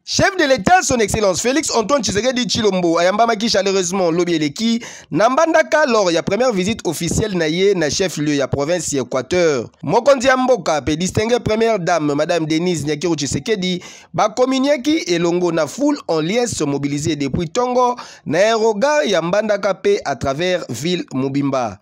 Chef de l'État, son Excellence Félix Antoine Tshisekedi Tshilombo ayambamaki chaleureusement lobi eleki na Mbandaka lors ya première visite officielle na ye na chef-lieu ya province ya Équateur. Mokonzi ya mboka pe distinguée première dame Madame Denise Nyakeru Tshisekedi bakominiaki elongo na foule en liesse mobilisée depuis tongo na aérogare ya Mbandaka pe à travers ville mobimba.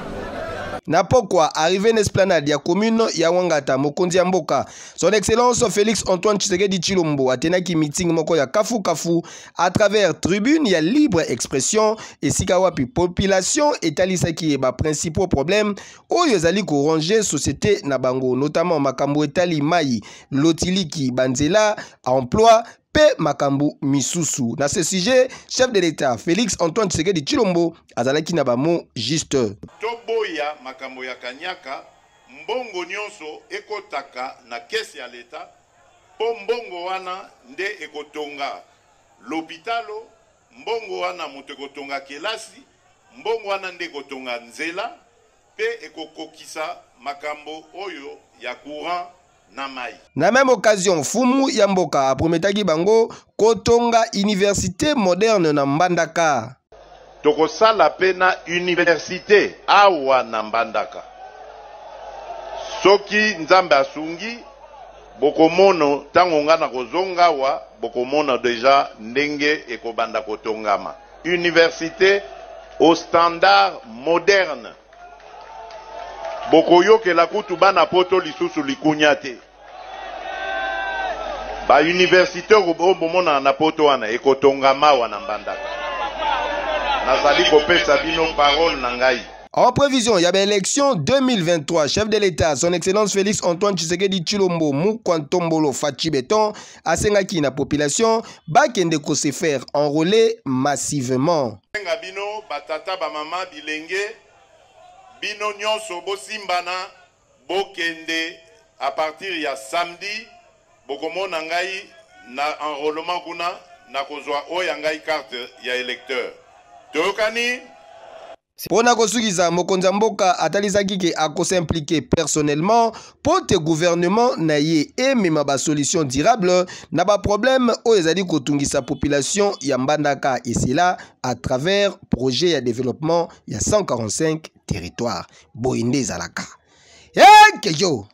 Na pokwa arrivé na esplanade ya commune ya Wangata, mokonzi ya mboka Son Excellence Félix Antoine Tshisekedi Tshilombo atenaki meeting moko ya kafu kafu à travers tribune ya libre expression esika wapi population etalisaki ye ba principaux problèmes oyo ezali ko ronger société na bango, notamment makambo etali mai, lotiliki, banzela, emploi mpe makambo misusu. Na ce sujet, chef de l'État Félix Antoine Tshisekedi Tshilombo azalaki na ba mots juste. Toboya makambo ya kanyaka, mbongo nyonso ekotaka na caisse ya l'Etat, po mbongo wana nde ekotonga lopitalo, mbongo wana moto ekotonga kelasi, mbongo wana nde ekotonga nzela, pe ekokokisa makambo oyo ya courant na mayi. Na meme occasion, mfumu ya mboka aprometaki bango kotonga universite moderne na Mbandaka. Tokosala pe na universite awa na Mbandaka. Soki Nzambe asungi, bokomono tango nga nakozonga awa, bokomona dejà ndenge ekobanda kotongama. Universite au standard moderne. Bokoyokela kutu bana poto lisusu likunya te. Ba universite oyo bomonaka na poto wana ekotongama awa na Mbandaka. Nazali kopesa bino parole na ngai. En prévision ya baélection 2023, chef de l'État, son Excellence Félix Antoine Tshisekedi Tshilombo Mukwantombolo Fatshi Beton asengaki na population bakende ko se faire enrôler massivement. Senga bino batata, bamama, bilenge, bino nyonso bosimbana, bokende à partir ya samedi, bokomona ngai na enrôlement kuna, nakozwa oyo ya ngai carte ya électeur. Toyokani? Mpo na kosukisa, mokonzi ya mboka atalisaki ke akos'impliquer personnellement mpo te gouvernement na ye emema ba solutions durables na ba problèmes oyo ezali kotungisa population ya Mbandaka, et cela à travers projet ya développement ya 145 territoires. Boye nde ezalaka. Hey, kejo!